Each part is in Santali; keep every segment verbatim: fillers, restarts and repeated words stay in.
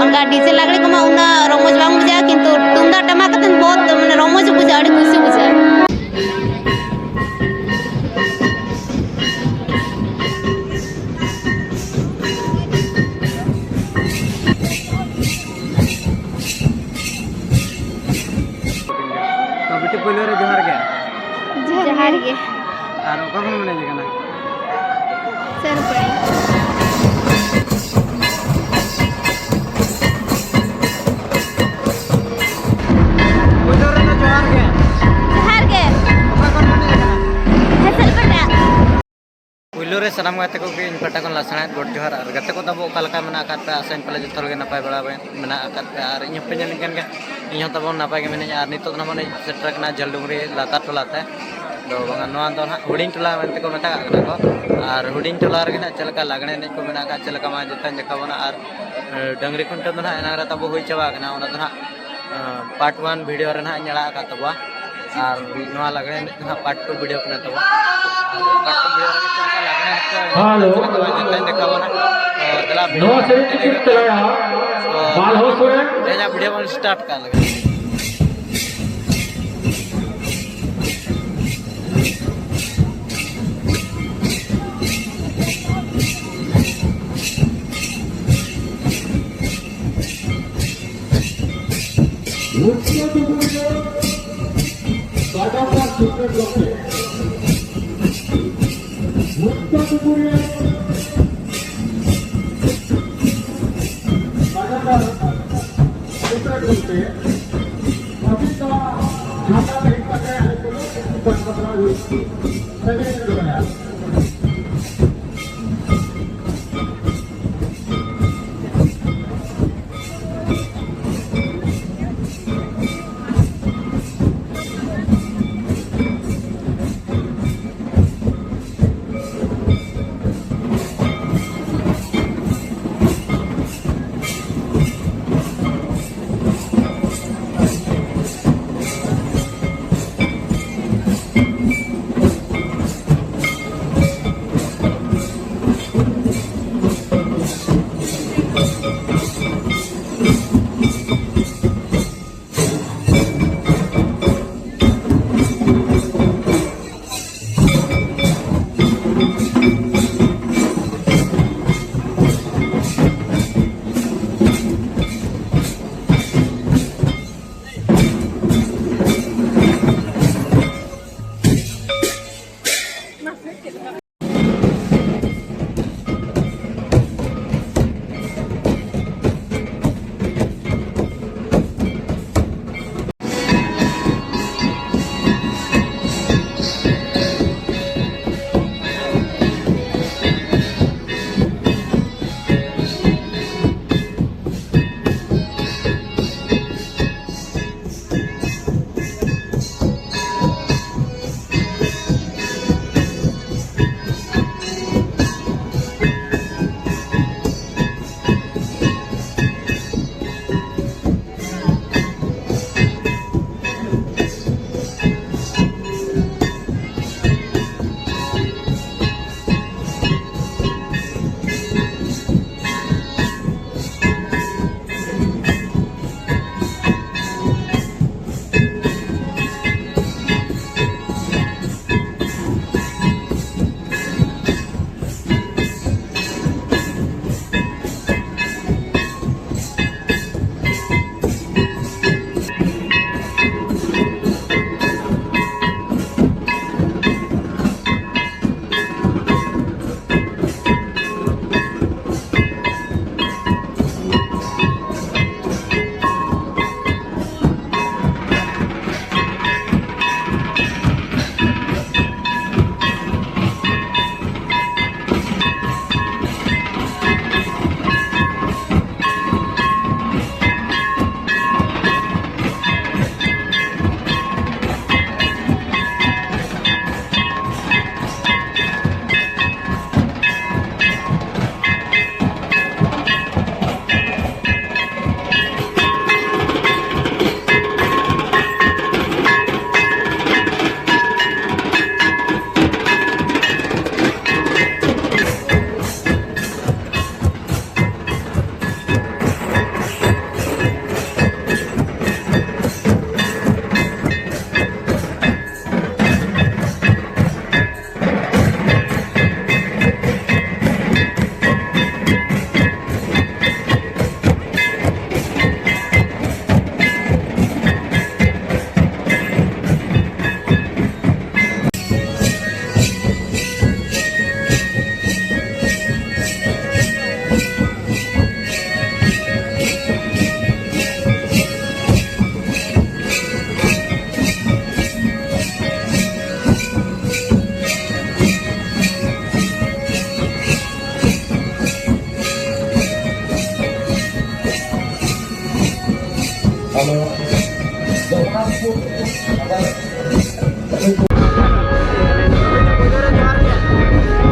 ᱚᱱᱠᱟ ᱰᱤᱡᱮ ᱞᱟᱜᱽᱲᱮ ᱠᱚᱢᱟ ᱩᱱᱟᱹᱜ ᱨᱚᱢᱚᱡᱽ ᱵᱟᱝ ᱵᱩᱡᱷᱟᱹᱜᱼᱟ, ᱠᱤᱱᱛᱩ ᱛᱩᱢᱫᱟᱜ ᱴᱟᱢᱟᱠ ᱠᱟᱛᱮ ᱵᱚᱦᱩᱛ ᱢᱟᱱᱮ ᱨᱚᱢᱚᱡᱽ ᱵᱩᱡᱷᱟᱹᱜᱼᱟ, ᱟᱹᱰᱤ ᱠᱩᱥᱤ ᱵᱩᱡᱷᱟᱹᱜᱼᱟ᱾ ᱛᱚ ᱵᱤᱴᱤ, ᱯᱳᱭᱞᱳ ᱨᱮ ᱡᱚᱦᱟᱨ ᱜᱮ᱾ ᱡᱚᱦᱟᱨ ᱜᱮ᱾ ᱟᱨ ᱚᱠᱟ ᱠᱷᱚᱱ ᱵᱮᱱ ᱦᱮᱡ ᱟᱠᱟᱱᱟ? ᱥᱟᱹᱨᱩᱯᱟᱹᱲᱤ᱾ ᱯᱳᱭᱞᱳ ᱨᱮᱫᱚ ᱡᱚᱦᱟᱨ ᱜᱮ᱾ ᱡᱚᱦᱟᱨ ᱜᱮ᱾ ᱚᱠᱟ ᱠᱷᱚᱱ ᱵᱮᱱ ᱦᱮᱡ ᱟᱠᱟᱱᱟ? ᱦᱮᱸᱥᱮᱞᱯᱟᱴᱟ᱾ ᱯᱩᱭᱞᱩ ᱨᱮ ᱥᱟᱱᱟᱢ ᱜᱟᱛᱮ ᱠᱚᱜᱮ ᱤᱧ ᱯᱟᱦᱴᱟ ᱠᱷᱚᱱ ᱞᱟᱥᱟᱲᱦᱮᱫ ᱜᱚᱰ ᱡᱚᱦᱟᱨ᱾ ᱟᱨ ᱜᱟᱛᱮ ᱠᱚ ᱛᱟᱵᱚ ᱚᱠᱟ ᱞᱮᱠᱟ ᱢᱮᱱᱟᱜ ᱟᱠᱟᱫ ᱯᱮᱭᱟ? ᱟᱥᱟᱧ ᱯᱟᱞᱮ ᱡᱚᱛᱚ ᱦᱚᱲ ᱜᱮ ᱱᱟᱯᱟᱭ ᱵᱟᱲᱟ ᱢᱮᱱᱟᱜ ᱟᱠᱟᱫ ᱯᱮᱭᱟ᱾ ᱟᱨ ᱤᱧ ᱦᱚᱸᱯᱮ ᱧᱮᱞᱤᱧ ᱠᱟᱱ ᱜᱮᱭᱟ, ᱤᱧ ᱦᱚᱸ ᱛᱟᱵᱚᱱ ᱱᱟᱯᱟᱭ ᱜᱮ ᱢᱤᱱᱟᱹᱧᱟ᱾ ᱟᱨ ᱱᱤᱛᱚᱜ ᱫᱚ ᱱᱟᱦᱟᱜ ᱵᱚᱱ ᱥᱮᱴᱮᱨ ᱟᱠᱟᱱᱟ ᱡᱷᱟᱹᱞᱰᱩᱝᱨᱤ ᱞᱟᱛᱟᱨ ᱴᱚᱞᱟ ᱛᱮ, ᱫᱚ ᱵᱟᱝᱟ, ᱱᱚᱣᱟ ᱫᱚ ᱱᱟᱦᱟᱜ ᱦᱩᱰᱤᱧ ᱴᱚᱞᱟ ᱢᱮᱱᱛᱮ ᱠᱚ ᱢᱮᱛᱟᱜ ᱠᱟᱱᱟ ᱠᱚ᱾ ᱟᱨ ᱦᱩᱰᱤᱧ ᱴᱚᱞᱟ ᱨᱮᱜᱮ ᱱᱟᱦᱟᱜ ᱪᱮᱫ ᱞᱮᱠᱟ ᱞᱟᱜᱽᱬᱮ ᱮᱱᱮᱡ ᱠᱚ ᱢᱮᱱᱟᱜ ᱟᱠᱟᱫ, ᱪᱮᱫ ᱞᱮᱠᱟ ᱢᱟ ᱡᱚᱛᱚᱧ ᱫᱮᱠᱷᱟᱣ ᱵᱚᱱᱟ᱾ ᱟᱨ, ᱮ, ᱰᱟᱹᱝᱨᱤ ᱠᱷᱩᱱᱴᱟᱹᱣ ᱫᱚ ᱱᱟᱦᱟᱜ ᱮᱱᱟᱝ ᱨᱮ ᱛᱟᱵᱚ ᱦᱩᱭ ᱪᱟᱵᱟ ᱟᱠᱟᱱᱟ, ᱚᱱᱟ ᱫᱚ ᱱᱟᱦᱟᱜ ᱯᱟᱨᱴ ᱚᱣᱟᱱ ᱵᱷᱤᱰᱤᱭᱳ ᱨᱮ ᱱᱟᱦᱟᱜ ᱤᱧ ᱟᱲᱟᱜ ᱟᱠᱟᱫ ᱛᱟᱵᱚᱣᱟ᱾ ᱟᱨ ᱱᱚᱣᱟ ᱞᱟᱜᱽᱬᱮ ᱮᱱᱮᱡ ᱫᱚ ᱱᱟᱦᱟᱜ ᱯᱟᱨᱴ ᱴᱩ ᱵᱷᱤᱰᱤᱭᱳ ᱠᱟᱱᱟ ᱛᱟᱵᱚ᱾ ᱯᱟᱨᱴ ᱴᱩ ᱵᱷᱤᱰᱤᱭᱳ ᱨᱮ ᱪᱮᱫ ᱞᱮᱠᱟ ᱞᱟᱜᱽᱬᱮ ᱮᱱᱮᱡ ᱠᱚ ᱮᱱᱮᱡ ᱦᱮᱞᱳ᱾ ᱠᱟᱱᱟ, ᱪᱮᱫ ᱞᱮᱠᱟ ᱵᱟᱝ, ᱡᱚᱛᱚᱧ ᱫᱮᱠᱷᱟᱣ ᱵᱚᱱᱟ᱾ ᱛᱚ ᱫᱮᱞᱟ ᱵᱷᱤᱰᱤᱭᱳ ᱱᱚᱣᱟ ᱥᱮᱨᱮᱧ ᱪᱮᱫ ᱠᱚ ᱛᱟᱞᱟᱭᱟ? ᱛᱚ ᱵᱟᱞᱦᱚ ᱥᱚᱨᱮᱱ᱾ ᱛᱮᱦᱮᱧᱟᱜ ᱵᱷᱤᱰᱤᱭᱳ ᱵᱚᱱ ᱥᱴᱟᱨᱴ ᱠᱟᱜ ᱞᱮᱜᱮ᱾ ᱩᱛᱛᱚᱨ ᱰᱩᱵᱩᱨᱤᱭᱟᱹ ᱵᱟᱡᱟᱨ ᱨᱮᱱᱟᱜ ᱥᱩᱠᱨᱮ ᱜᱚᱢᱠᱮ᱾ ᱩᱛᱛᱚᱨ ᱰᱩᱵᱩᱨᱤᱭᱟᱹ ᱵᱟᱡᱟᱨ ᱨᱮᱱᱟᱜ ᱥᱩᱠᱨᱮ ᱜᱚᱢᱠᱮ᱾ ᱟᱹᱵᱤᱱ ᱱᱚᱣᱟ ᱡᱷᱟᱨᱱᱟ ᱨᱮ ᱦᱮᱡ ᱠᱟᱛᱮ ᱟᱞᱮ ᱠᱚ ᱵᱟᱝ ᱵᱟᱛᱨᱟᱣ ᱦᱩᱭᱩᱜ ᱠᱟᱱᱟ᱾ ᱥᱟᱹᱜᱩᱱ ᱡᱚᱦᱟᱨ᱾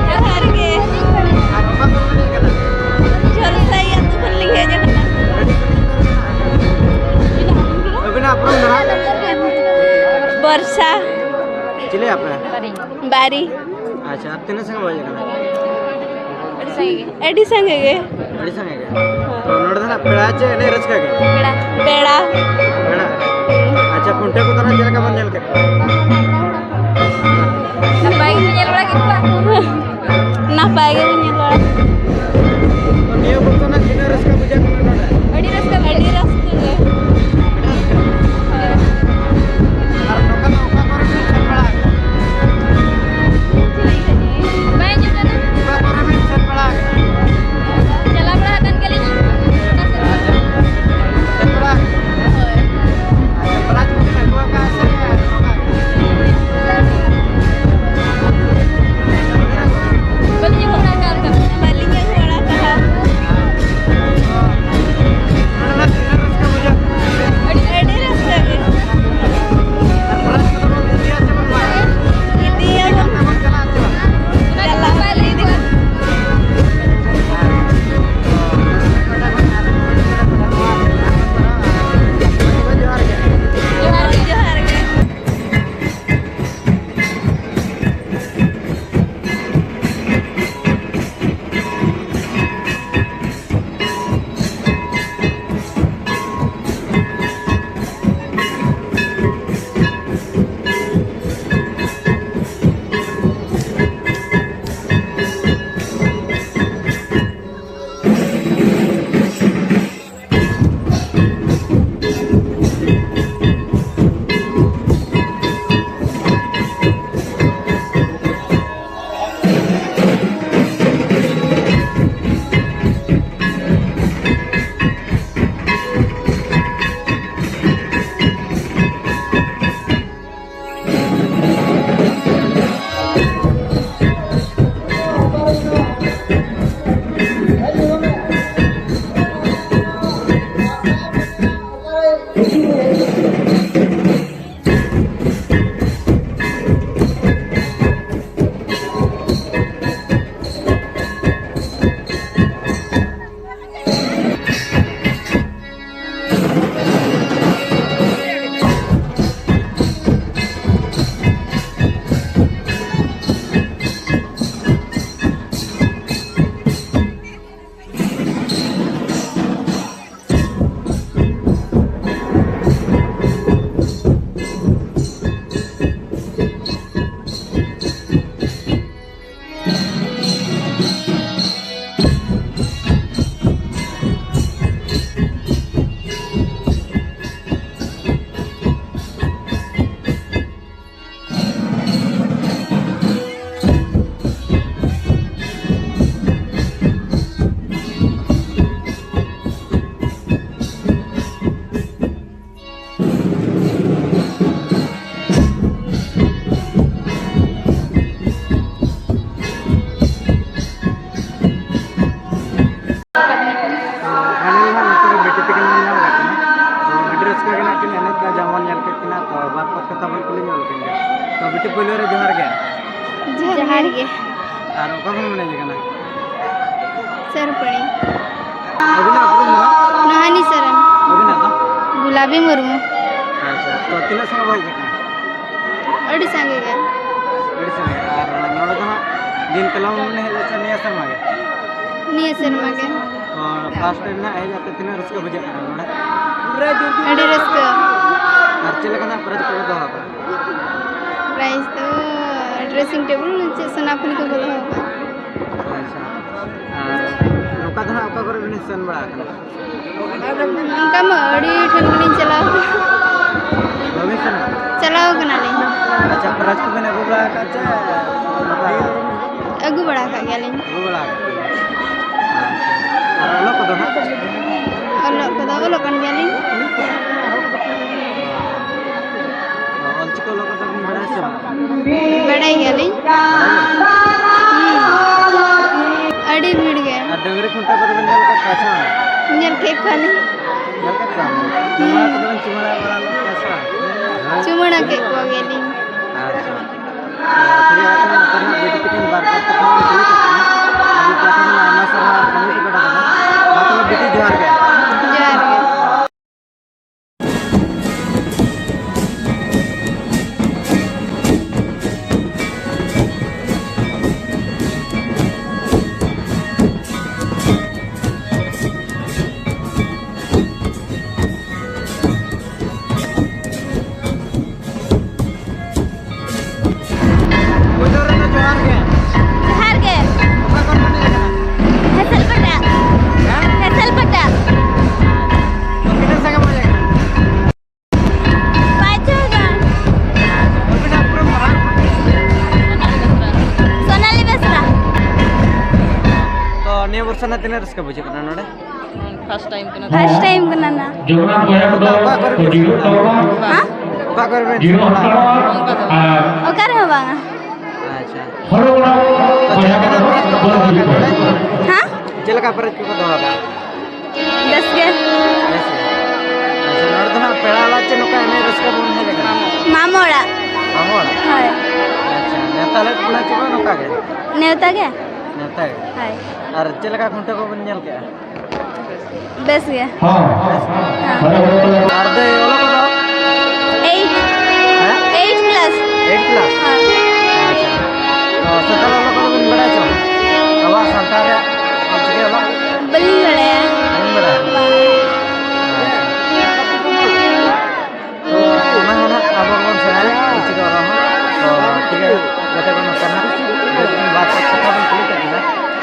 ᱡᱚᱦᱟᱨ ᱜᱮ᱾ ᱡᱷᱟᱹᱞᱥᱟᱹᱭ ᱟᱹᱛᱩ ᱠᱷᱚᱱ ᱞᱤᱧ ᱦᱮᱡ ᱟᱠᱟᱱᱟ᱾ ᱟᱹᱵᱤᱱᱟᱜ ᱩᱯᱨᱩᱢ ᱫᱚ ᱱᱟᱦᱟᱜ? ᱵᱚᱨᱥᱟ᱾ ᱪᱤᱞᱤ ᱟᱯᱮ? ᱵᱟᱨᱤ᱾ ᱟᱪᱪᱷᱟ, ᱟᱨ ᱛᱤᱱᱟᱹᱜ ᱥᱟᱸᱜᱮ ᱵᱚᱱ ᱦᱮᱡ ᱟᱠᱟᱱᱟ? ᱟᱹᱰᱤ ᱥᱟᱸᱜᱮ ᱜᱮ᱾ ᱟᱹᱰᱤ ᱥᱟᱸᱜᱮ ᱜᱮ? ᱛᱚ, ᱱᱚᱰᱮ ᱫᱚ ᱱᱟᱜ ᱯᱮᱲᱟ ᱪᱮ ᱮᱱᱮᱡ ᱨᱟᱹᱥᱠᱟᱹ ᱜᱮ? ᱯᱮᱲᱟ᱾ ᱯᱮᱲᱟ᱾ ᱯᱮᱲᱟ? ᱟᱪᱪᱷᱟ, ᱠᱷᱩᱱᱴᱟᱹᱣ ᱠᱚᱫᱚ ᱱᱟᱜ ᱪᱮᱫ ᱞᱮᱠᱟ ᱵᱚᱱ ᱧᱮᱞ ᱠᱮᱫ ᱠᱚᱣᱟ? ᱱᱟᱯᱟᱭ ᱜᱮ ᱧᱮᱞ ᱵᱟᱲᱟ ᱠᱮᱫ ᱠᱚᱣᱟ᱾ ᱱᱟᱯᱟᱭ ᱜᱮ ᱧᱮᱞ ᱵᱟᱲᱟ᱾ ᱛᱚ, ᱱᱤᱭᱟᱹ ᱵᱚᱪᱷᱚᱨ ᱱᱟᱜ ᱛᱤᱱᱟᱹᱜ ᱨᱟᱹᱥᱠᱟᱹ ᱵᱩᱡᱷᱟᱹᱜ ᱠᱟᱱᱟ ᱱᱚᱰᱮ? ᱟᱹᱰᱤ ᱨᱟᱹᱥᱠᱟᱹ ᱵᱩᱡᱷᱟᱹᱜ ᱟᱹᱰᱤ ᱠᱟᱱᱟ᱾ ᱨᱟᱹᱥᱠᱟᱹ ᱜᱮ᱾ ᱦᱳᱭ᱾ ᱟᱨ ᱱᱚᱝᱠᱟ ᱫᱚ ᱚᱠᱟ ᱠᱚᱨᱮ ᱵᱤᱱ ᱥᱮᱱ ᱵᱟᱲᱟ ᱟᱠᱟᱱᱟ? ᱵᱟᱭ ᱟᱸᱡᱚᱢ ᱞᱮᱱᱟ᱾ ᱚᱠᱟ ᱠᱚᱨᱮ ᱵᱤᱱ ᱥᱮᱱ ᱵᱟᱲᱟ ᱟᱠᱟᱱᱟ? ᱪᱟᱞᱟᱣ ᱵᱟᱲᱟ ᱟᱠᱟᱱ ᱜᱮᱭᱟᱞᱤᱧ᱾ ᱥᱮᱱ ᱵᱟᱲᱟ ᱟᱠᱟᱱᱟ? ᱦᱳᱭ᱾ ᱟᱪᱪᱷᱟ, prize ᱠᱚᱵᱤᱱ ᱟᱹᱜᱩ ᱟᱠᱟᱫᱼᱟ ᱥᱮ ᱱᱚᱝᱠᱟ? ᱵᱟᱹᱞᱤᱧ ᱟᱹᱜᱩ ᱵᱟᱲᱟ ᱟᱠᱟᱫᱼᱟ ᱚᱱᱠᱟ᱾ ᱵᱟᱹᱞᱤᱧ ᱛᱟᱵᱚᱱ ᱠᱩᱞᱤ ᱧᱚᱜ ᱞᱮᱠᱤᱱ ᱜᱮ᱾ ᱛᱚ ᱵᱤᱴᱤ, ᱯᱳᱭᱞᱳ ᱨᱮ ᱡᱚᱦᱟᱨ ᱜᱮ᱾ ᱡᱚᱦᱟᱨ ᱜᱮ᱾ ᱟᱨ ᱚᱠᱟ ᱠᱷᱚᱱ ᱵᱮᱱ ᱦᱮᱡ ᱟᱠᱟᱱᱟ? ᱥᱟᱹᱨᱩᱯᱟᱹᱲᱤ᱾ ᱟᱹᱵᱤᱱᱟᱜ ᱩᱯᱨᱩᱢ ᱫᱚ? ᱱᱚᱦᱟᱱᱤ ᱥᱚᱨᱮᱱ᱾ ᱟᱹᱵᱤᱱᱟᱜ ᱫᱚ? ᱜᱩᱞᱟᱵᱤ ᱢᱩᱨᱢᱩ᱾ ᱟᱪᱪᱷᱟ, ᱛᱚ ᱛᱤᱱᱟᱹᱜ ᱥᱟᱸᱜᱮ ᱵᱚᱱ ᱦᱮᱡ ᱟᱠᱟᱱᱟ? ᱟᱹᱰᱤ ᱥᱟᱸᱜᱮ ᱜᱮ᱾ ᱟᱹᱰᱤ ᱥᱟᱸᱜᱮ᱾ ᱟᱨ ᱱᱚᱰᱮ ᱫᱚ ᱦᱟᱸᱜ ᱫᱤᱱ ᱠᱟᱞᱚᱢ ᱵᱚᱱ ᱦᱮᱡ ᱞᱮᱱᱟ ᱥᱮ ᱱᱤᱭᱟᱹ ᱥᱮᱨᱢᱟ ᱜᱮ? ᱱᱤᱭᱟᱹ ᱥᱮᱨᱢᱟ ᱜᱮ᱾ ᱛᱚ ᱯᱷᱟᱥᱴ ᱴᱟᱭᱤᱢ ᱱᱟᱜ ᱦᱮᱡ ᱠᱟᱛᱮ ᱛᱤᱱᱟᱹᱜ ᱨᱟᱹᱥᱠᱟᱹ ᱵᱩᱡᱷᱟᱹᱜ ᱠᱟᱱᱟ ᱱᱚᱰᱮ? ᱟᱹᱰᱤ ᱨᱟᱹᱥᱠᱟᱹ᱾ ᱟᱨ ᱪᱮᱫ ᱞᱮᱠᱟᱱᱟᱜ ᱯᱨᱟᱭᱤᱡᱽ ᱠᱚᱯᱮ ᱫᱚᱦᱚ ᱟᱠᱟᱫᱟ? ᱯᱨᱟᱭᱤᱡᱽ ᱫᱚ ᱰᱨᱮᱥᱤᱝ ᱴᱮᱵᱤᱞ, ᱪᱮᱫ ᱥᱚᱱᱟ ᱯᱷᱩᱞᱤ ᱠᱚᱠᱚ ᱫᱚᱦᱚ ᱟᱠᱟᱫᱟ᱾ ᱟᱪᱪᱷᱟ᱾ ᱟᱨ ᱱᱚᱝᱠᱟ ᱫᱚ ᱦᱟᱸᱜ ᱚᱠᱟ ᱠᱚᱨᱮ ᱵᱤᱱ ᱥᱮᱱ ᱵᱟᱲᱟ ᱟᱠᱟᱱᱟ? ᱚᱱᱠᱟ ᱢᱟ ᱟᱹᱰᱤ ᱴᱷᱮᱱ ᱜᱮᱞᱤᱧ ᱪᱟᱞᱟᱣ ᱠᱟᱱᱟ᱾ ᱵᱟᱹᱵᱤᱱ ᱥᱮᱱ ᱟᱠᱟᱱᱟ? ᱪᱟᱞᱟᱣ ᱠᱟᱱᱟᱞᱤᱧ᱾ ᱟᱪᱪᱷᱟ, ᱯᱨᱟᱭᱤᱡᱽ ᱠᱚᱵᱤᱱ ᱟᱹᱜᱩ ᱵᱟᱲᱟ ᱟᱠᱟᱫ ᱪᱮ ᱱᱚᱝᱠᱟ? ᱟᱹᱜᱩ ᱵᱟᱲᱟ ᱟᱠᱟᱫ ᱜᱮᱭᱟᱞᱤᱧ᱾ ᱟᱹᱜᱩ ᱵᱟᱲᱟ ᱟᱠᱟᱫ ᱜᱮᱭᱟ᱾ ᱟᱨ ᱚᱞᱚᱜ ᱠᱚᱫᱚ ᱦᱟᱸᱜ? ᱚᱞᱚᱜ ᱠᱚᱫᱚ ᱚᱞᱚᱜ ᱠᱟᱱ ᱜᱮᱭᱟᱞᱤᱧ᱾ ᱚᱞᱪᱤᱠᱤ ᱚᱞᱚᱜ ᱠᱚᱫᱚ ᱵᱤᱱ ᱵᱟᱲᱟᱭᱟ ᱥᱮ ᱵᱟᱝ? ᱵᱟᱲᱟᱭ ᱜᱮᱭᱟᱞᱤᱧ᱾ ᱦᱩᱸ᱾ ᱟᱹᱰᱤ ᱵᱷᱤᱲ ᱜᱮ᱾ ᱟᱨ ᱰᱟᱹᱝᱨᱤ ᱠᱷᱩᱱᱴᱟᱹᱣ ᱠᱚᱫᱚ ᱵᱤᱱ ᱧᱮᱞ ᱟᱠᱟᱫ ᱠᱚᱣᱟ ᱥᱮ ᱵᱟᱝ? ᱧᱮᱞ ᱠᱮᱫ ᱠᱚᱣᱟᱞᱤᱧ᱾ ᱧᱮᱞ ᱠᱮᱫ ᱠᱚᱣᱟ ᱵᱤᱱ? ᱦᱩᱸ᱾ ᱪᱩᱢᱟᱹᱲᱟ ᱠᱚᱫᱚ ᱵᱤᱱ ᱪᱩᱢᱟᱹᱲᱟ ᱵᱟᱲᱟ ᱞᱮᱫ ᱠᱚᱣᱟ ᱥᱮ ᱵᱟᱝ? ᱪᱩᱢᱟᱹᱲᱟ ᱠᱮᱫ ᱠᱚ ᱜᱮᱭᱟᱞᱤᱧ᱾ ᱟᱪᱪᱷᱟ᱾ ᱛᱚ, ᱴᱷᱤᱠ ᱜᱮᱭᱟ, ᱱᱚᱛᱮ ᱨᱮᱱᱟᱜ ᱵᱤᱴᱤ ᱛᱟᱹᱠᱤᱱ ᱵᱟᱨ ᱯᱮ ᱠᱟᱛᱷᱟ ᱵᱚᱱ ᱠᱩᱞᱤ ᱠᱮᱫ ᱠᱤᱱᱟ᱾ ᱟᱹᱰᱤ ᱯᱟᱦᱴᱟ ᱠᱷᱚᱱ ᱟᱭᱢᱟ ᱥᱟᱨᱦᱟᱣ ᱟᱨ ᱠᱚᱢᱮᱱᱴ ᱯᱮ ᱯᱟᱦᱴᱟ ᱠᱷᱚᱱ᱾ ᱢᱟ ᱛᱚᱵᱮ ᱵᱤᱴᱤ, ᱡᱚᱦᱟᱨ ᱜᱮ᱾ ᱡᱚᱦᱟᱨ ᱜᱮ᱾ ᱯᱳᱭᱞᱳ ᱨᱮᱫᱚ ᱡᱚᱦᱟᱨ ᱜᱮ᱾ ᱡᱚᱦᱟᱨ ᱜᱮ᱾ ᱚᱠᱟ ᱠᱷᱚᱱ ᱵᱮᱱ ᱦᱮᱡ ᱟᱠᱟᱱᱟ? ᱦᱮᱸᱥᱮᱞ ᱯᱟᱴᱟ᱾ ᱦᱮᱸ? ᱦᱮᱸᱥᱮᱞ ᱯᱟᱴᱟ᱾ ᱛᱚ ᱛᱤᱱᱟᱹᱜ ᱥᱟᱸᱜᱮ ᱵᱚᱱ ᱦᱮᱡ ᱟᱠᱟᱱᱟ? ᱯᱟᱸᱪ ᱪᱷᱚ ᱡᱚᱱ᱾ ᱟᱹᱵᱤᱱᱟᱜ ᱩᱯᱨᱩᱢ ᱫᱚ ᱦᱟᱸᱜ? ᱥᱳᱱᱟᱞᱤ ᱵᱮᱥᱨᱟ᱾ ᱛᱚ ᱱᱤᱭᱟᱹ ᱵᱚᱨᱥᱟ ᱨᱮᱱᱟᱜ ᱛᱤᱱᱟᱹᱜ ᱨᱟᱹᱥᱠᱟᱹ ᱵᱩᱡᱷᱟᱹᱜ ᱠᱟᱱᱟ ᱱᱚᱰᱮ? ᱯᱷᱟᱥᱴ ᱴᱟᱭᱤᱢ ᱠᱟᱱᱟ᱾ ᱯᱷᱟᱥᱴ ᱴᱟᱭᱤᱢ ᱠᱟᱱᱟ ᱱᱟ᱾ ᱡᱚᱜᱚᱱᱱᱟᱛᱷ ᱵᱚᱭᱦᱟ ᱠᱚᱫᱚ ᱚᱠᱟ ᱠᱚᱨᱮ ᱵᱤᱱ ᱥᱮᱱ ᱵᱟᱲᱟ ᱟᱠᱟᱱᱟ? ᱦᱮᱸ? ᱚᱠᱟ ᱠᱚᱨᱮ ᱵᱤᱱ ᱥᱮᱱ ᱵᱟᱲᱟ ᱟᱠᱟᱱᱟ? ᱚᱠᱟ ᱨᱮᱦᱚᱸ ᱵᱟᱝᱟ᱾ ᱟᱪᱪᱷᱟ᱾ ᱦᱚᱲ ᱚᱲᱟᱜ ᱛᱚ ᱪᱮᱫ ᱞᱮᱠᱟ ᱯᱨᱟᱭᱤᱡᱽ ᱠᱚᱠᱚ ᱫᱚᱦᱚ ᱟᱠᱟᱫ ᱱᱚᱰᱮ? ᱦᱮᱸ? ᱪᱮᱫ ᱞᱮᱠᱟ ᱯᱨᱟᱭᱤᱡᱽ ᱠᱚᱠᱚ ᱫᱚᱦᱚ ᱟᱠᱟᱫ? ᱵᱮᱥ ᱜᱮ᱾ ᱵᱮᱥ ᱜᱮ᱾ ᱟᱪᱪᱷᱟ, ᱱᱚᱰᱮ ᱫᱚ ᱱᱟᱜ ᱯᱮᱲᱟ ᱞᱟᱪᱮ ᱱᱚᱝᱠᱟ ᱮᱱᱮᱡ ᱨᱟᱹᱥᱠᱟᱹ ᱵᱚᱱ ᱦᱮᱡ ᱟᱠᱟᱱᱟ᱾ ᱢᱟᱢᱚ ᱚᱲᱟᱜ᱾ ᱢᱟᱢᱚ ᱚᱲᱟᱜ? ᱦᱳᱭ᱾ ᱟᱪᱪᱷᱟ, ᱱᱮᱣᱛᱟ ᱞᱮᱫ ᱵᱚᱱᱟ ᱪᱮ ᱵᱟᱝ ᱱᱚᱝᱠᱟ ᱜᱮ? ᱱᱮᱣᱛᱟ ᱜᱮ᱾ ᱱᱮᱣᱛᱟ ᱜᱮ? ᱦᱳᱭ᱾ ᱟᱨ ᱪᱮᱫ ᱞᱮᱠᱟ ᱠᱷᱩᱱᱴᱟᱹᱣ ᱠᱚᱵᱮᱱ ᱧᱮᱞ ᱠᱮᱜᱼᱟ? ᱵᱮᱥ ᱜᱮ᱾ ᱦᱮᱸ᱾ ᱟᱨ ᱫᱟᱹᱭ, ᱚᱞᱚᱜ ᱠᱚᱫᱚ? Eight᱾ ᱦᱮᱸ? Eight class᱾ Eight class? ᱦᱮᱸ᱾ ᱟᱪᱪᱷᱟ᱾ ᱛᱚ, ᱥᱟᱱᱛᱟᱲ ᱚᱞᱚᱜ ᱠᱚᱫᱚ ᱵᱤᱱ ᱵᱟᱲᱟᱭᱟ ᱪᱮ ᱵᱟᱝ? ᱟᱵᱚᱣᱟᱜ ᱥᱟᱱᱛᱟᱲ ᱨᱮᱭᱟᱜ ᱚᱞᱪᱤᱠᱤ ᱚᱞᱚᱜ? ᱵᱟᱹᱞᱤᱧ ᱵᱟᱲᱟᱭᱟ᱾ ᱵᱟᱹᱞᱤᱧ ᱵᱟᱲᱟᱭᱟ? ᱵᱟᱝ᱾ ᱟᱪᱪᱷᱟ᱾ ᱛᱚ, ᱚᱱᱟ ᱦᱚᱸ ᱱᱟᱦᱟᱜ ᱟᱵᱚ ᱵᱚᱱ ᱥᱮᱬᱟᱭᱟ, ᱚᱞᱪᱤᱠᱤ ᱚᱞᱚᱜ ᱦᱚᱸ᱾ ᱛᱚ, ᱴᱷᱤᱠ ᱜᱮᱭᱟ, ᱜᱟᱛᱮ ᱠᱚ, ᱱᱚᱝᱠᱟ ᱱᱟᱦᱟᱜ ᱡᱩᱫᱤ ᱵᱟᱨ ᱯᱮ ᱠᱟᱛᱷᱟ ᱵᱚᱱ ᱠᱩᱞᱤ ᱠᱮᱫ ᱵᱤᱱᱟ,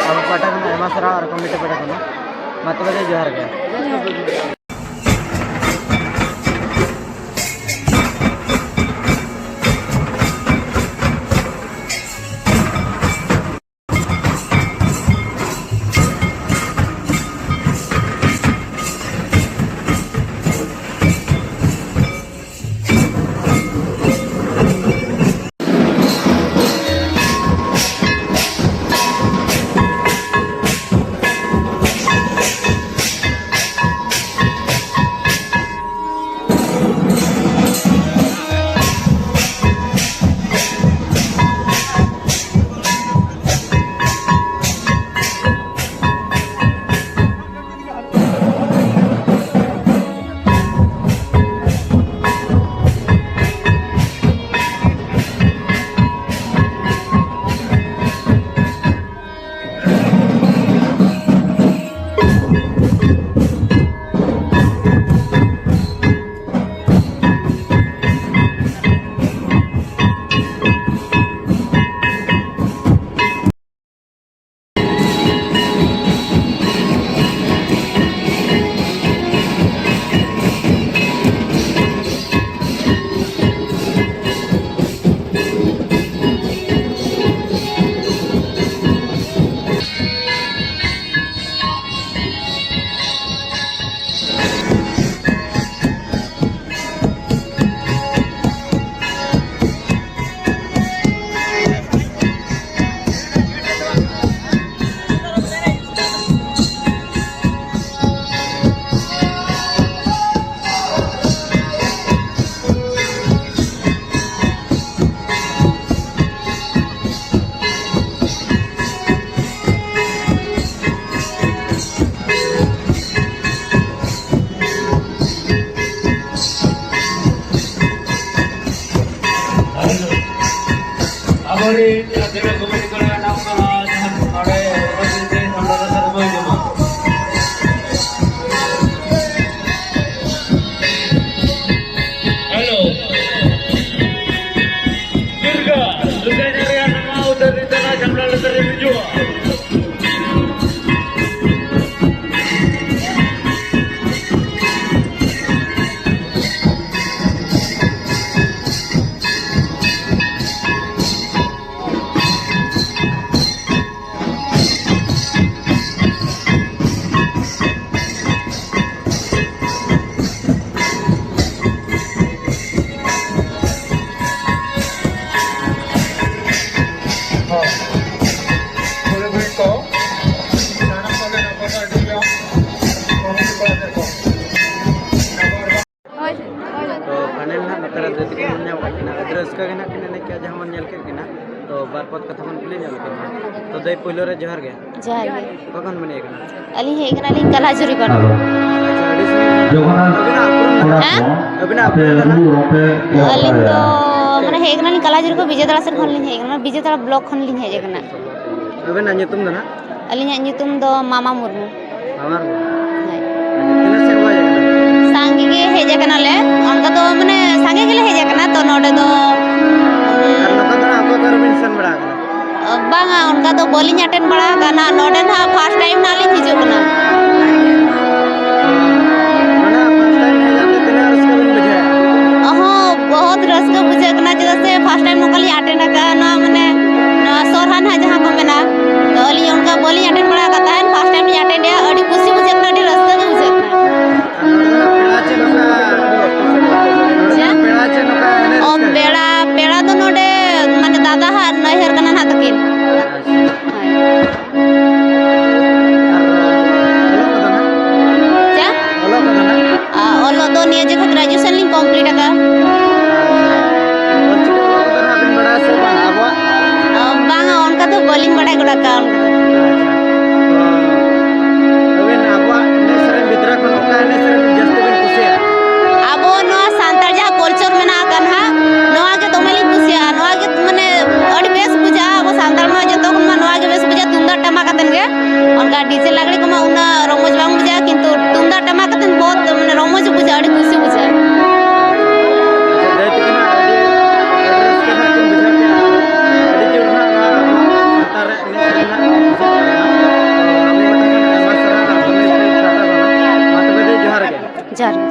ᱟᱵᱚ ᱯᱟᱦᱴᱟ ᱠᱷᱚᱱᱟᱜ ᱟᱭᱢᱟ ᱥᱟᱨᱦᱟᱣ ᱟᱨ committee ᱯᱟᱦᱴᱟ ᱠᱷᱚᱱᱟᱜ᱾ ᱢᱟ ᱛᱚᱵᱮ ᱫᱚ ᱡᱚᱦᱟᱨ ᱜᱮ᱾ ᱡᱚᱦᱟᱨ᱾ ᱠᱷᱚᱱ ᱠᱩᱞᱤ ᱧᱚᱜ ᱞᱮᱠᱷᱟᱱ ᱢᱟ᱾ ᱛᱚ ᱫᱟᱹᱭ, ᱯᱩᱭᱞᱩ ᱨᱮ ᱡᱚᱦᱟᱨ ᱜᱮ᱾ ᱡᱚᱦᱟᱨ ᱜᱮ᱾ ᱚᱠᱟ ᱠᱷᱚᱱ ᱵᱮᱱ ᱦᱮᱡ ᱟᱠᱟᱱᱟ? ᱟᱹᱞᱤᱧ ᱦᱮᱡ ᱟᱠᱟᱱᱟᱞᱤᱧ ᱠᱟᱞᱟᱡᱩᱨᱤ ᱠᱷᱚᱱ᱾ ᱟᱪᱪᱷᱟ, ᱟᱹᱰᱤ ᱥᱟᱺᱜᱤᱧ ᱠᱷᱚᱱ᱾ ᱡᱚᱜᱚᱱᱱᱟᱛᱷ ᱟᱹᱵᱤᱱᱟᱜ ᱟᱹᱛᱩ ᱨᱮᱱᱟᱜ ᱦᱮᱸ? ᱟᱹᱵᱤᱱᱟᱜ ᱟᱹᱛᱩ ᱨᱮᱱᱟᱜ? ᱟᱹᱞᱤᱧ ᱫᱚ ᱢᱟᱱᱮ ᱦᱮᱡ ᱟᱠᱟᱱᱟᱞᱤᱧ ᱠᱟᱞᱟᱡᱩᱨᱤ ᱠᱷᱚᱱ, ᱵᱤᱡᱮᱛᱟᱲᱟ ᱥᱮᱫ ᱠᱷᱚᱱ ᱞᱤᱧ ᱦᱮᱡ ᱟᱠᱟᱱᱟ, ᱵᱤᱡᱮᱛᱟᱲᱟ ᱵᱞᱚᱠ ᱠᱷᱚᱱ ᱞᱤᱧ ᱦᱮᱡ ᱟᱠᱟᱱᱟ᱾ ᱟᱹᱵᱤᱱᱟᱜ ᱧᱩᱛᱩᱢ ᱫᱚ ᱱᱟᱦᱟᱜ? ᱟᱹᱞᱤᱧᱟᱜ ᱧᱩᱛᱩᱢ ᱫᱚ ᱢᱟᱢᱟ ᱢᱩᱨᱢᱩ᱾ ᱢᱟᱢᱟ ᱢᱩᱨᱢᱩ᱾ ᱦᱳᱭ᱾ ᱛᱤᱱᱟᱹᱜ ᱥᱮᱨᱢᱟ ᱦᱮᱡ ᱟᱠᱟᱱᱟ? ᱥᱟᱸᱜᱮ ᱜᱮ ᱦᱮᱡ ᱟᱠᱟᱱᱟᱞᱮ, ᱚᱱᱠᱟ ᱫᱚ ᱢᱟᱱᱮ ᱥᱟᱸᱜᱮ ᱜᱮᱞᱮ ᱦᱮᱡ ᱟᱠᱟᱱᱟ᱾ ᱛᱚ ᱱᱚᱰᱮ ᱫᱚ, ᱟᱨ ᱱᱚᱝᱠᱟ ᱫᱚ ᱱᱟᱦᱟᱜ ᱚᱠᱟ ᱚᱠᱟ ᱨᱮᱵᱤᱱ ᱥᱮᱱ ᱵᱟᱲᱟ ᱟᱠᱟᱱᱟ? ᱵᱟᱝᱟ, ᱚᱱᱠᱟ ᱫᱚ ᱵᱟᱹᱞᱤᱧ ᱟᱴᱮᱱ ᱵᱟᱲᱟ ᱟᱠᱟᱫᱼᱟ ᱱᱟᱦᱟᱜ, ᱱᱚᱰᱮ ᱱᱟᱦᱟᱜ ᱯᱷᱟᱥᱴ ᱴᱟᱭᱤᱢ ᱱᱟᱦᱟᱜ ᱞᱤᱧ ᱦᱤᱡᱩᱜ ᱠᱟᱱᱟ᱾ ᱢᱟᱱᱮ ᱯᱷᱟᱥᱴ ᱴᱟᱭᱤᱢ ᱦᱮᱡ ᱠᱟᱛᱮ ᱛᱤᱱᱟᱹᱜ ᱨᱟᱹᱥᱠᱟᱹ ᱵᱤᱱ ᱵᱩᱡᱷᱟᱹᱣᱮᱫᱼᱟ? ᱚᱦᱚᱸ, ᱵᱚᱦᱩᱛ ᱨᱟᱹᱥᱠᱟᱹ ᱵᱩᱡᱷᱟᱹᱜ ᱠᱟᱱᱟ, ᱪᱮᱫᱟᱜ ᱥᱮ ᱯᱷᱟᱥᱴ ᱴᱟᱭᱤᱢ ᱱᱚᱝᱠᱟ ᱞᱤᱧ ᱟᱴᱮᱱ ᱟᱠᱟᱫᱼᱟ, ᱱᱚᱣᱟ ᱢᱟᱱᱮ ᱱᱚᱣᱟ ᱥᱚᱨᱦᱟ ᱱᱟᱦᱟᱜ ᱡᱟᱦᱟᱸ ᱠᱚ ᱢᱮᱱᱟ, ᱛᱚ ᱟᱹᱞᱤᱧ ᱚᱱᱠᱟ ᱵᱟᱹᱞᱤᱧ ᱟᱴᱮᱱ ᱵᱟᱲᱟ ᱟᱠᱟᱫ ᱛᱟᱦᱮᱸᱫ, ᱯᱷᱟᱥᱴ ᱴᱟᱭᱤᱢ ᱞᱤᱧ ᱟᱴᱮᱱ ᱮᱫᱼᱟ, ᱟᱹᱰᱤ ᱠᱩᱥᱤ ᱵᱩᱡᱷᱟᱹᱜ ᱠᱟᱱᱟ, ᱟᱹᱰᱤ ᱨᱟᱹᱥᱠᱟᱹ ᱜᱮ ᱵᱩᱡᱷᱟᱹᱜ ᱠᱟᱱᱟ᱾ ᱟᱨ ᱱᱚᱰᱮ ᱫᱚ ᱱᱟᱜ ᱯᱮᱲᱟ ᱪᱮᱫ ᱞᱮᱠᱟ? ᱱᱚᱰᱮ ᱪᱮᱫ? ᱱᱟᱜ ᱯᱮᱲᱟ ᱪᱮᱫ ᱞᱮᱠᱟ ᱮᱱᱮᱡ ᱚ, ᱨᱟᱹᱥᱠᱟᱹ? ᱯᱮᱲᱟ, ᱯᱮᱲᱟ ᱫᱚ ᱱᱚᱰᱮ ᱢᱟᱱᱮ ᱫᱟᱫᱟ ᱦᱟᱜ ᱱᱟᱹᱭᱦᱟᱹᱨ ᱠᱟᱱᱟ ᱱᱟᱜ ᱛᱟᱹᱠᱤᱱ᱾ ᱟᱪᱪᱷᱟ᱾ ᱦᱳᱭ᱾ ᱟᱨ ᱚᱞᱚᱜ ᱠᱚᱫᱚ ᱱᱟᱜ? ᱪᱮᱫ? ᱚᱞᱚᱜ ᱠᱚᱫᱚ ᱱᱟᱜ? ᱟ, ᱚᱞᱚᱜ ᱫᱚ ᱱᱤᱭᱟᱹ ᱡᱚᱠᱷᱚᱱ ᱜᱨᱮᱡᱩᱭᱮᱥᱚᱱ ᱞᱤᱧ ᱠᱚᱢᱯᱞᱤᱴ ᱟᱠᱟᱫᱼᱟ᱾ ᱚᱞᱪᱤᱠᱤ ᱚᱞᱚᱜ ᱠᱚᱫᱚ ᱱᱟᱜ ᱵᱤᱱ ᱵᱟᱲᱟᱭᱟ ᱥᱮ ᱵᱟᱝ ᱟᱵᱚᱣᱟᱜ? ᱟ, ᱵᱟᱝᱟ, ᱚᱱᱠᱟ ᱫᱚ ᱵᱟᱹᱞᱤᱧ ᱵᱟᱲᱟᱭ ᱜᱚᱫ ᱟᱠᱟᱫᱼᱟ ᱚᱱᱠᱟ ᱫᱚ᱾ ᱟᱪᱪᱷᱟ᱾ ᱛᱚ, ᱟᱹᱵᱤᱱ ᱟᱵᱚᱣᱟᱜ ᱮᱱᱮᱡ ᱥᱮᱨᱮᱧ ᱵᱷᱤᱛᱨᱤ ᱠᱷᱚᱱ ᱚᱠᱟ ᱮᱱᱮᱡ ᱥᱮᱨᱮᱧ ᱡᱟᱹᱥᱛᱤ ᱵᱤᱱ ᱠᱩᱥᱤᱭᱟᱜᱼᱟ? ᱟᱵᱚ ᱱᱚᱣᱟ ᱥᱟᱱᱛᱟᱲ ᱡᱟᱦᱟᱸ ᱠᱟᱞᱪᱟᱨ ᱢᱮᱱᱟᱜ ᱟᱠᱟᱫ ᱱᱟᱦᱟᱜ, ᱱᱚᱣᱟ ᱜᱮ ᱫᱚᱢᱮ ᱞᱤᱧ ᱠᱩᱥᱤᱭᱟᱜᱼᱟ᱾ ᱱᱚᱣᱟ ᱜᱮ ᱢᱟᱱᱮ ᱟᱹᱰᱤ ᱵᱮᱥ ᱵᱩᱡᱷᱟᱹᱜᱼᱟ᱾ ᱟᱵᱚ ᱥᱟᱱᱛᱟᱲ ᱢᱟ ᱡᱚᱛᱚ ᱠᱷᱚᱱ ᱢᱟ ᱱᱚᱣᱟ ᱜᱮ ᱵᱮᱥ ᱵᱩᱡᱷᱟᱹᱜᱼᱟ, ᱛᱩᱢᱫᱟᱜ ᱴᱟᱢᱟᱠ ᱟᱛᱮᱱ ᱜᱮ᱾ ᱚᱱᱠᱟ ᱰᱤᱡᱮ ᱞᱟᱜᱽᱲᱮ ᱠᱚᱢᱟ ᱩᱱᱟᱹᱜ ᱨᱚᱢᱚᱡᱽ ᱵᱟᱝ ᱵᱩᱡᱷᱟᱹᱜᱼᱟ, ᱠᱤᱱᱛᱩ ᱛᱩᱢᱫᱟᱜ ᱴᱟᱢᱟᱠ ᱟᱛᱮᱱ ᱵᱚᱦᱩᱛ ᱢᱟᱱᱮ ᱨᱚᱢᱚᱡᱽ ᱵᱩᱡᱷᱟᱹᱜᱼᱟ, ᱟᱹᱰᱤ ᱠᱩᱥᱤ ᱵᱩᱡᱷᱟᱹᱜᱼᱟ᱾ ᱟᱪᱪᱷᱟ, ᱫᱟᱹᱭ ᱛᱟᱹᱠᱤᱱᱟᱜ ᱟᱹᱰᱤ, ᱟᱹᱰᱤ ᱨᱟᱹᱥᱠᱟᱹ ᱱᱟᱜ ᱠᱤᱱ ᱵᱩᱡᱷᱟᱹᱣ ᱠᱮᱜᱼᱟ᱾ ᱟᱹᱰᱤ ᱡᱳᱨ ᱱᱟᱜ ᱱᱚᱣᱟ ᱟᱵᱚᱣᱟᱜ ᱥᱟᱶᱛᱟ ᱨᱮ ᱮᱱᱮᱡ ᱥᱮᱨᱮᱧ ᱱᱟᱜ ᱠᱩᱥᱤᱜ ᱠᱟᱱᱟ᱾ ᱛᱚ, ᱟᱹᱰᱤ ᱜᱚᱴᱟᱝ ᱟᱭᱢᱟ ᱥᱟᱨᱦᱟᱣ ᱟᱨ ᱫᱚᱢᱮ ᱯᱟᱦᱴᱟ ᱠᱷᱚᱱᱟᱜ᱾ ᱢᱟ ᱛᱚᱵᱮ ᱫᱟᱹᱭ, ᱡᱚᱦᱟᱨ ᱜᱮ᱾ ᱡᱚᱦᱟᱨ ᱜᱮ᱾